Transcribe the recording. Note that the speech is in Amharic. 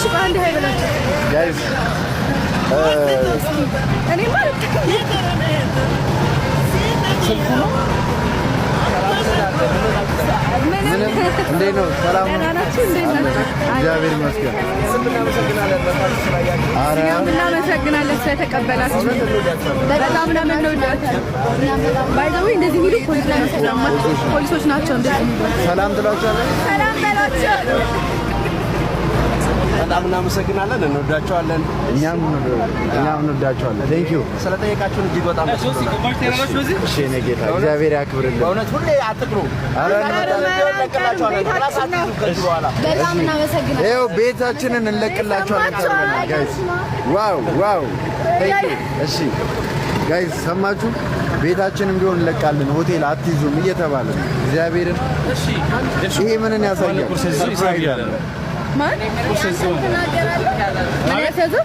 እሺ ቆይ አንዴ hi በላቸው። Guys. እኔማ ስልኩ ነው። ምንም እንዴት ነው? ሰላም ነው? ደህና ናችሁ? እንዴት ናችሁ? እግዚአብሔር ይመስገን። ኧረ እኛም እናመሰግናለን ስለተቀበላችሁ። በጣም ነው የምንወዳችሁ። By the way እንደዚህ የሚሉ ፖሊሶች ናቸው እንደዚህ የሚሉ። ሰላም ትሏቸዋለህ? ሰላም በሏቸው። በጣም እናመሰግናለን። እንወዳቸዋለን። እኛም እንወዳቸዋለን። Thank you. ስለጠየቃችሁን እጅግ በጣም ደስ ብሎናል። እሺ የኔ ጌታ፣ እግዚአብሔር ያክብርልን። በእውነት ሁሌ አትቅሩ። ኧረ እንመጣለን። እንለቅላቸዋለን። ራሳችሁ ከዚህ በኋላ። በጣም እናመሰግናለን። ይኸው ቤታችንን እንለቅላቸዋለን ተብለናል። Guys, wow. Thank you። እሺ guys፣ ሰማችሁ? ቤታችንም ቢሆን እንለቃለን፣ ሆቴል አትይዙም እየተባለ ነው። እግዚአብሔርን ይሄ ምንን ያሳያል? Surprise አለ። ማን ምን ያስያዘው?